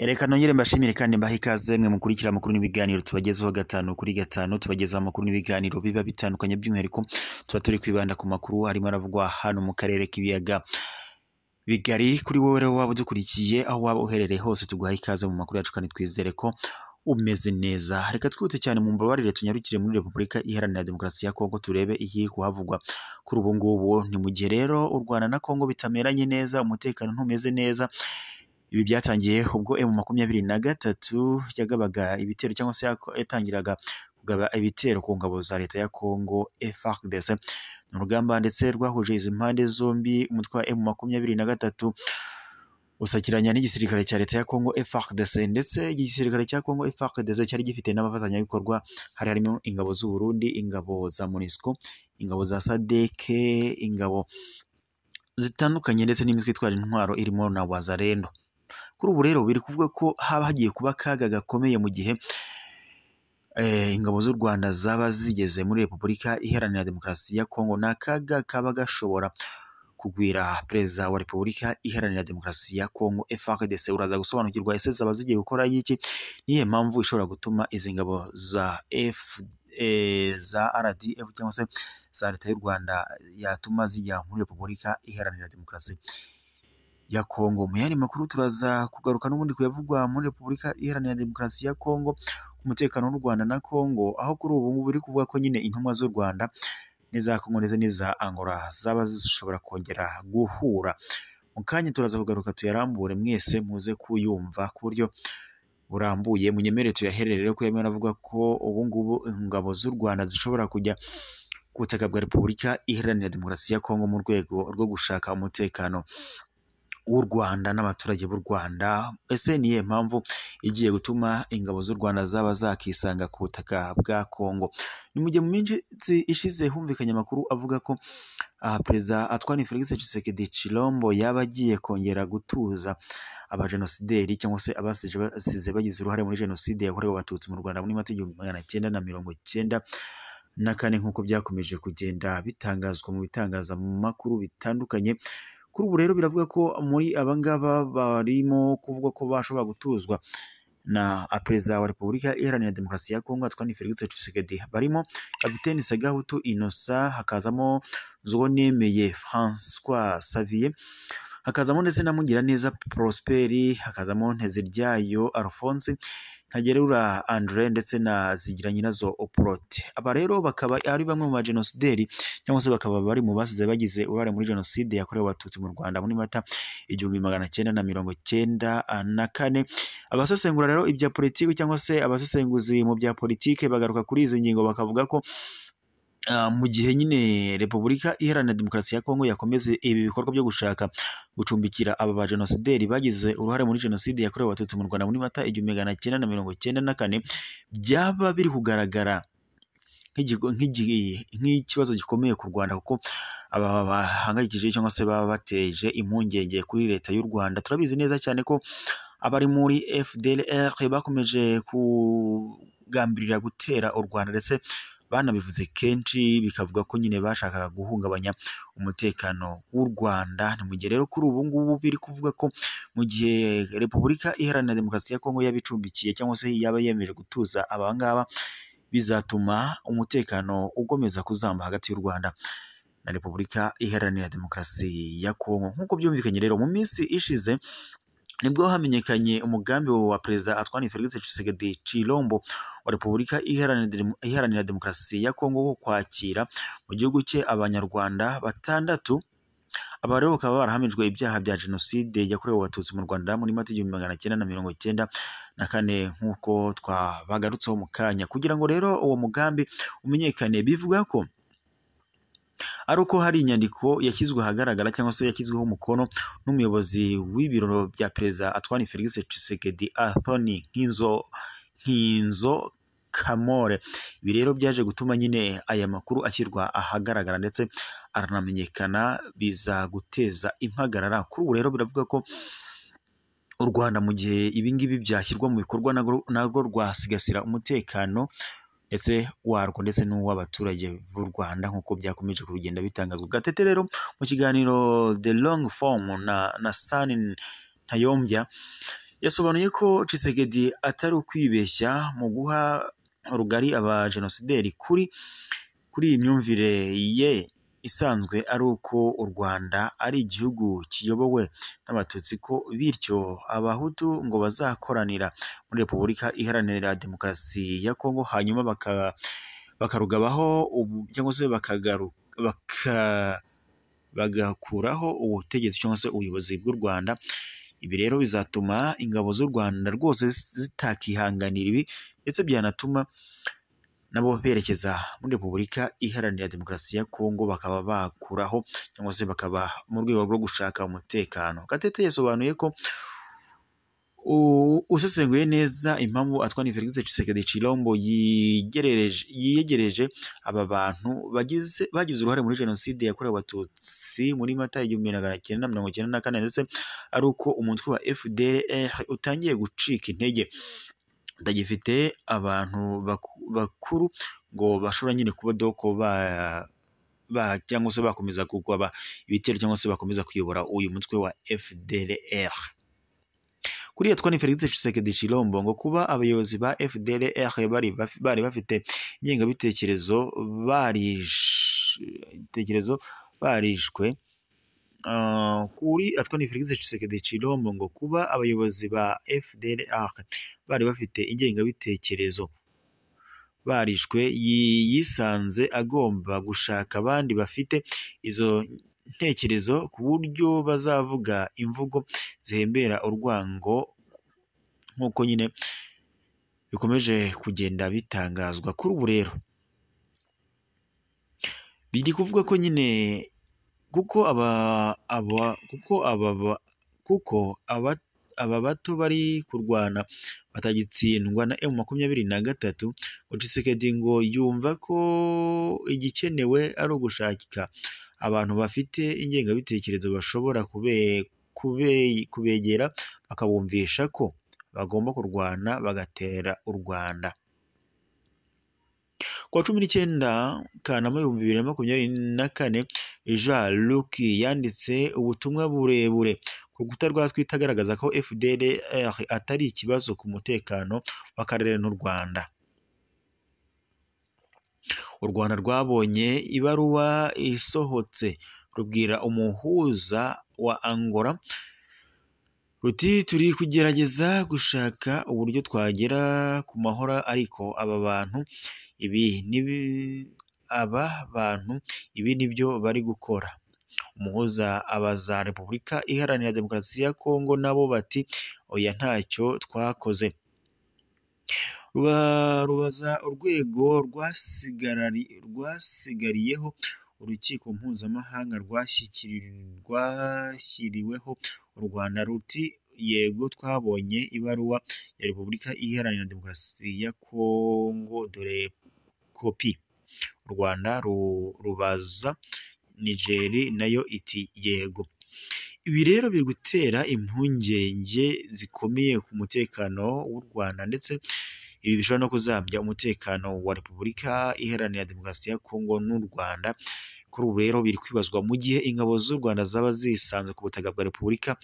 Reka nongere mbashimire kandi mbahe ikaze mwe mukurikira amakuru n'ibiganiro tubagezaho gatanu kuri gatanu. Tubagezaho amakuru n'ibiganiro biba bitandukanye, by'umwihariko tuba turi kwibanda ku makuru harimo aravugwa hano mu karere k'ibiyaga bigari. Kuri wowe rero waba udukurikiye aho waba uherereye hose, tuguhaye ikaze mu makuru yacu kandi twizere ko umeze neza. Reka twihute cyane, mu mbabarire, tunyarukire muri Repubulika Iharanira Demokarasi ya Kongo turebe ikiri kuhavugwa kuri ubu ngubu. Ni mu gihe rero u Rwanda na Kongo bitameranye neza, umutekano ntumeze neza. Ibi byatangiye ubwo M23 yagabaga ibitero cyangwa se yatangiraga kugaba ibitero ku ngabo za leta ya Kongo FARDC. Ni urugamba ndetse rwahuje izi mpande zombi, umutwe wa M23 usakiranya n'igisirikare cya leta ya Kongo FARDC, ndetse igisirikare cya Kongo FARDC cyari gifite n'abafatanyabikorwa, hari harimo ingabo z'u Burundi, ingabo za MONUSCO, ingabo za SADC, ingabo zitandukanye ndetse n'imitwe itwara intwaro irimo na Wazalendo. Kuri ubu rero biri kuvuga ko haba hagiye kuba akaga gakomeye mu gihe ingabo z'u Rwanda zaba zigeze muri Repubulika Iharanira Demokarasi ya Kongo. Ni akaga kaba gashobora kugwira Perezida wa Repubulika Iharanira Demokarasi ya Kongo FARDC. Uraza gusobanukirwa ese zaba zigiye gukora iki, niyo mpamvu ishobora gutuma izi ngabo za za RDF cyangwa se za leta y'u Rwanda yatuma zijya muri Repubulika Iharanira Demokarasi ya Kongo. Mu yandi makuru turaza kugaruka n'ubundi kuyavugwa muri Repubulika Iharanira Demokarasi ya Kongo, umutekano w'u Rwanda na Kongo, aho kuri ubu ngubu biri kuvuga ko nyine intumwa z'u Rwanda n'iza Kongo ndetse n'iza Angola zaba zishobora kongera guhura. Mu kanya turaza kugaruka tuyarambure, mwese muze kuyumva ku buryo burambuye. Munyemere tuyaherere ko yemera avuga ko ubu ngubu ingabo z'u Rwanda zishobora kujya ku butaka bwa Repubulika Iharanira Demokarasi ya Kongo mu rwego rwo gushaka umutekano w'u Rwanda n'abaturage b'u Rwanda. Ese niye mpamvu igiye gutuma ingabo z'u Rwanda zaba zakisanga ku butaka bwa Kongo? Ni mu gihe mu minsi ishize humvikanye amakuru avuga ko Perezida Antoine Felix Tshisekedi Tshilombo yaba agiye kongera gutuza abajenosideri cyangwa se abasize bagize uruhare muri jenoside yakorewe Abatutsi mu Rwanda muri Mata 1994, nk'uko byakomeje kugenda bitangazwa mu bitangazamakuru bitandukanye. Kuri ubu rero biravuga ko muri abangaba barimo kuvuga ko bashobora gutuzwa na Perezida wa Repubulika Iharanira Demokarasi ya Kongo Antoine Felix Tshisekedi barimo Kapiteni Sagahutu Innocent, hakazamo Nzuwonemeye François Xavier, hakazamo ndetse na Mugiraneza Prosperi, hakazamo Nteziryayo Alphonse, Ntagerura Andre ndetse na Zigiranyirazo Prote. Aba rero bakaba ari bamwe mu bajenosideri cyangwa se bakaba bari mu basize bagize uruhare muri jenoside yakorewe Abatutsi mu Rwanda muri Mata 1994. Abasesengura rero ibya politiki cyangwa se abasesenguzi mu bya politiki bagaruka kuri izi ngingo bakavuga ko mu gihe nyine Repubulika Iharanira Demokarasi ya Kongo yakomeze ibi bikorwa byo gushaka gucumbikira aba bajenosideri bagize uruhare muri jenoside yakorewe Abatutsi mu Rwanda muri Mata 1994, byaba biri kugaragara nk'ikibazo gikomeye ku Rwanda, kuko aba bahangayikishije cyangwa se baba bateje impungenge kuri leta y'u Rwanda. Turabizi neza cyane ko abari muri FDLR bakomeje kugambirira gutera u Rwanda, ndetse banabivuze kenshi, bikavuga ko nyine bashakaga guhungabanya umutekano w'u Rwanda. Ni mu gihe rero kuri ubu ngubu biri kuvuga ko mu gihe Repubulika Iharanira Demokarasi ya Kongo yabicumbikiye cyangwa se yaba yemeje gutuza aba ngaba, bizatuma umutekano ukomeza kuzamba hagati y'u Rwanda na Repubulika Iharanira Demokarasi ya Kongo. Nk'uko byumvikanye rero mu minsi ishize nibwo hamenyekanye umugambi wa Perezida Antoine Felix Tshisekedi Tshilombo wa Repubulika Iharanira Demokarasi ya Kongo wo kwakira mu gihugu cye Abanyarwanda batandatu. Aba rero bakaba barahamijwe ibyaha bya jenoside yakorewe Abatutsi mu Rwanda muri Mata 1994, nk'uko twabagarutseho mu kanya. Kugira ngo rero uwo mugambi umenyekane, bivuga ko ari uko hari inyandiko yashyizwe ahagaragara cyangwa se yashyizweho umukono n'umuyobozi w'ibiro bya Perezida Antoine Felix Tshisekedi, Anthony Nkinzo Kamore. Ibi rero byaje gutuma nyine aya makuru ashyirwa ahagaragara ndetse aranamenyekana, biza guteza impagarara. Kuri ubu rero biravuga ko u Rwanda mu gihe ibi ngibi byashyirwa mu bikorwa narwo rwasigasira umutekano ndetse warwo ndetse n'uw'abaturage b'u Rwanda, nk'uko byakomeje kugenda bitangazwa. Gatete rero mu kiganiro The Long Form na Sani Ntayombya Yasobanuye ko Tshisekedi atari ukwibeshya mu guha rugari abajenosideri kuri iyi myumvire ye isanzwe ari uko u Rwanda ari igihugu kiyobowe n'Abatutsi, ko bityo Abahutu ngo bazakoranira muri Repubulika Iharanira Demokarasi ya Kongo hanyuma bakarugabaho cyangwa se bagakuraho ubutegetsi cyangwa se ubuyobozi bw'u Rwanda. Ibi rero bizatuma ingabo z'u Rwanda rwose zitakihanganira ibi, ndetse byanatuma nabo berekeza muri Repubulika Iharanira Demokarasi ya Kongo bakaba bakuraho cyangwa se bakaba mu rwego rwo gushaka umutekano. Gatete yasobanuye ko usesenguye neza impamvu Antoine Felix Tshisekedi Tshilombo yiyegereje aba bantu bagize uruhare muri Jenoside yakorewe Abatutsi muri Mata 1994, ndetse ari uko umutwe wa FDLR utangiye gucika intege, utagifite abantu bakuru ngo bashobora nyine kuba doko ba cyangwa se bakomeza kugaba ibitero cyangwa se bakomeza kuyobora uyu mutwe wa FDLR. Kuri Antoine Felix Tshisekedi Tshilombo ngo kuba abayobozi ba FDLR bari bafite ingengabitekerezo barishwe. Kuri Antoine Felix Tshisekedi Tshilombo ngo kuba abayobozi ba FDLR bari bafite ingengabitekerezo barishwe, yisanze agomba gushaka abandi bafite izo ntekerezo ku buryo bazavuga imvugo zihembera urwango, nk'uko nyine bikomeje kugenda bitangazwa. Kuri ubu rero biri kuvuga ko nyine kuko aba bato bari kurwana batagitsindwa na M23, ngo Tshisekedi ngo yumva ko igikenewe ari ugushaka abantu bafite ingengabitekerezo bashobora kubegera bakabumvisha ko bagomba kurwana bagatera u Rwanda. Ku wa 19 Kanama 2024, Jean Luc yanditse ubutumwa burebure ku rukuta rwa Twitter agaragaza ko FDLR atari ikibazo ku mutekano w'akarere n'u Rwanda. U Rwanda rwabonye ibaruwa isohotse rubwira umuhuza wa Angola ruti turi kugerageza gushaka uburyo twagera ku mahoro, ariko aba bantu ibi nibyo bari gukora. Umuhuza abaza Repubulika Iharanira Demokarasi ya Kongo nabo bati oya ntacyo twakoze. Rubaza urwego rwasigariyeho urukiko mpuzamahanga rwashyiriweho u Rwanda ruti yego twabonye ibaruwa ya Repubulika Iharanira Demokarasi ya Kongo dore kopi. U Rwanda rubaza Niger nayo iti yego. Ibi rero biri gutera impungenge zikomeye ku mutekano w'u Rwanda, ndetse ibi bishobora no kuzambya umutekano wa Repubulika Iharanira Demokarasi ya Kongo n'u Rwanda. Kuri ubu rero biri kwibazwa mu gihe ingabo z'u Rwanda zaba zisanze ku butaka bwa Repubulika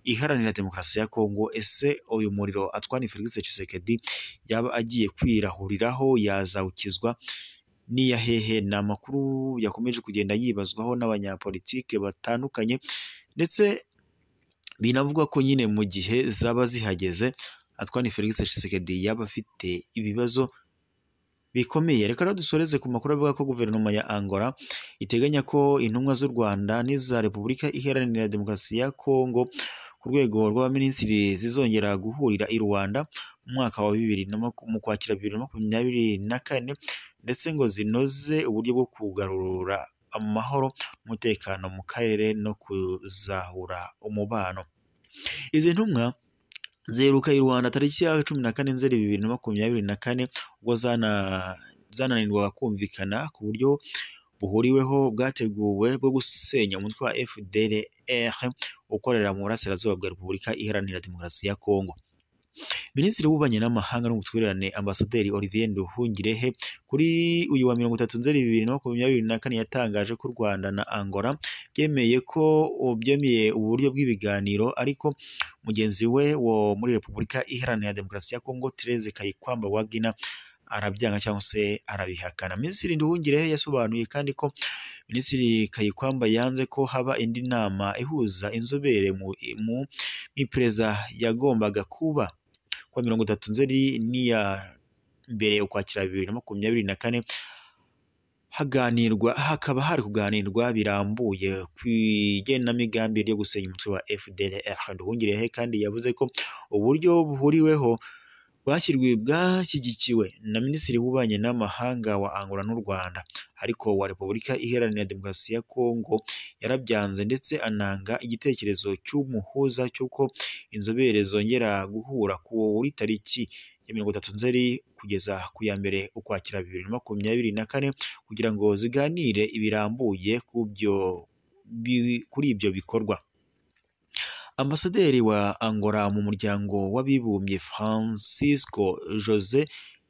Iharanira Demokarasi ya Kongo, ese uyu muriro Antoine Felix Tshisekedi yaba agiye kwirahuriraho yazawukizwa n'iya hehe? Ni amakuru yakomeje kugenda yibazwaho n'abanyapolitike batandukanye, ndetse binavugwa ko nyine mu gihe zaba zihageze Antoine Felix Tshisekedi yaba afite ibibazo bikomeye. Reka rero dusoreze ku makuru avuga ko guverinoma ya Angola iteganya ko intumwa z'u Rwanda n'iza Repubulika Iharanira Demokarasi ya Kongo ku rwego rw'abaminisitiri zizongera guhurira i Rwanda mu mwaka wa mu Kwakira 2024, ndetse ngo zinoze uburyo bwo kugarura amahoro n'umutekano mu karere no kuzahura umubano. Izi ntumwa ziheruka i Rwanda tariki ya 14 Nzeri 2024, ubwo zananirwaga kumvikana ku buryo buhuriweho bwateguwe bwo gusenya umutwe wa FDLR ukorera mu burasirazuba bwa Repubulika Iharanira Demokarasi ya Kongo. Minisitiri w'Ububanyi n'Amahanga n'Ubutwererane Ambasaderi Olivier Nduhungirehe kuri uyu wa 30 Nzeri 2024 yatangaje ko u Rwanda na Angola byemeye ko byemeye uburyo bw'ibiganiro, ariko mugenzi we wo muri Repubulika Iharanira Demokarasi ya Kongo Thérèse Kayikwamba Wagner arabyanga cyangwa se arabihakana. Minisitiri Nduhungirehe yasobanuye kandi ko Minisitiri Kayikwamba yanze ko haba indi nama ihuza inzobere mu iperereza yagombaga kuba kuwa 30 Nzeri n'iya mbere Ukwakira 2024, haganirwa hakaba hari kuganirwa birambuye ku igenamigambi ryo gusenya umutwe wa FDLR. Nduhungirehe kandi yavuze ko uburyo buhuriweho bwashyigikiwe na Minisitiri w'Ububanyi n'Amahanga wa Angola n'u Rwanda, ariko wa Repubulika Iharanira Demokarasi ya Kongo yarabyanze ndetse ananga igitekerezo cy'umuhuza cy'uko inzobere zongera guhura kuri tariki ya 30 Nzeri kugeza ku ya 1 Ukwakira 2024 kugira ngo ziganire ibirambuye kuri ibyo bikorwa. Ambasaderi wa Angola mu muryango w'abibumbye Francisco Jose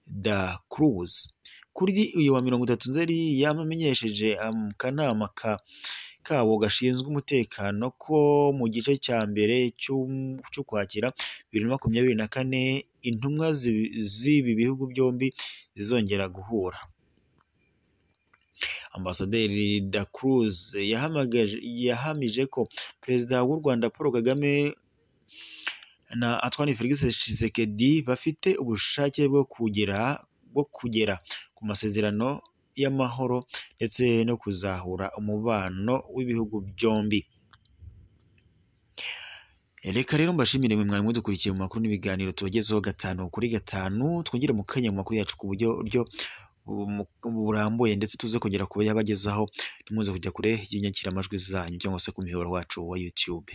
da Cruz kuri uyu wa 30 Nzeri yamenyesheje akanama kawo gashinzwe umutekano ko mu gice cya mbere cy'Ukwakira 2024 intumwa z'ibi bihugu byombi zizongera guhura. Ambasaderi da Cruz yahamije ko Perezida w'u Rwanda Paul Kagame na Antoine Felix Tshisekedi bafite ubushake bwo kugera ku masezerano y'amahoro ndetse no kuzahura umubano w'ibihugu byombi. Reka rero mbashimire mwe mwari mudukurikiye mu makuru n'ibiganiro tubagezeho 5 kuri 5, twongere mu kanya mu makuru yacu ku buryo burambuye ndetse tuze kongera kuba yabagezaho, ntimuze kujya kure y'inyakiramajwi zanyu cyangwa se ku muyoboro wacu wa YouTube.